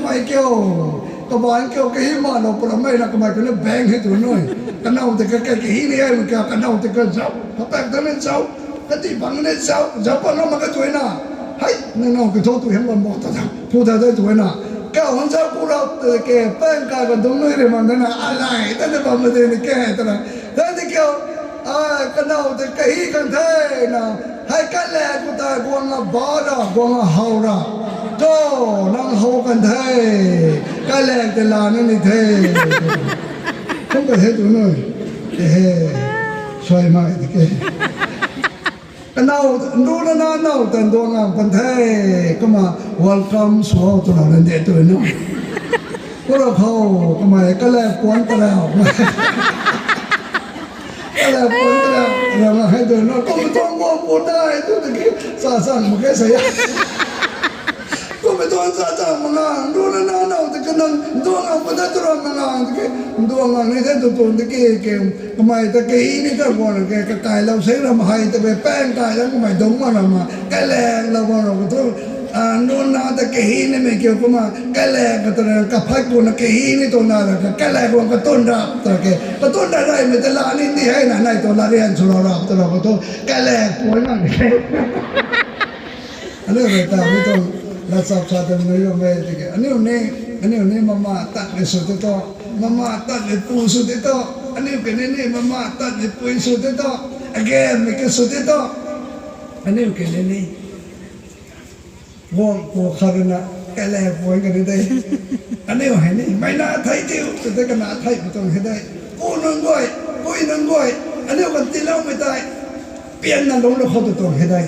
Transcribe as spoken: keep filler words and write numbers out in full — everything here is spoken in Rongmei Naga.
Ai kiu, kabaanc kiu kahi malou pura mei na kamei kaniw bang hei tu nui. Kanow tei ka, ka, kahi ni ai ma kiu, kanow tei ka zauc, kapak ta ni zauc, kati bang ni zauc, zauc pa na ma ka tu na. Hei, nang nang ki thu tu hei bam bo ta ta, pu ta ta tu na. Ka hon zauc pu rap ta ke, pang ka ka dung nui ri man ta na, alai, ta ta bam ma de ni ke, ta na. Ta ni kiu, ai, kanow tei kahi kan the na, hei kailaek khou ta guang a ba ra, guang a how ra. Cho, nang how kan the, kailaek tei la ni ni the. Kum ka the tu nui. Ehe, suai mai di ke. Kanow, ndu na na now tan duang ang pan the, kumna welcome sw o twna nang de tu nui. Kura khou, kamei kailaek puan ta rau. Kailaek puan ta rau, rau na hei tu nui. Kum tuang guang pu dai tu tiki, sa sang ma ke sa ya. Kum tuang sa sang ma nga, ndu na na now tiki nang, nduang ang pu da tu rau ma nga, tiki, nduang ang ni the tu tuang tiki, ke, kamei ta kahi ni ta guang ke, kakai lou sei ram hei ta be pang kai lam kamei dungc ma ram ma, kailaek lou guang ram ka thu, a, nunc na ta kahi ni mei kiu kumna, kailaek ka ta na, kaphat ku na kahi ni tu na ra, ka, kailaek guang katun rap ta ke, katun ra rei mei ta la ni ni hei na, nai tu la rian sw rau rap ta rau ka thu, kailaek puan nang ni ke. Aniu rui ta mi tuang, la chap sa ta nui lou mei tiki. Aniu ni, aniu ni mama tat ni sw ti tu, mama tat ni pu sw ti tu, aniu kani ni mama tat ni pui sw ti tu, again mi ka sw ti tu, aniu kani ni. Guang pu khat rui na, kailaek puan kani de. Aniu hei ni, mei na thei tiu, tw te kana thei pu tuang hei de. Pu nunc guay, pui nunc guay, aniu kan tiiloumei tei, pian na lungc lou khou tu tuang hei de.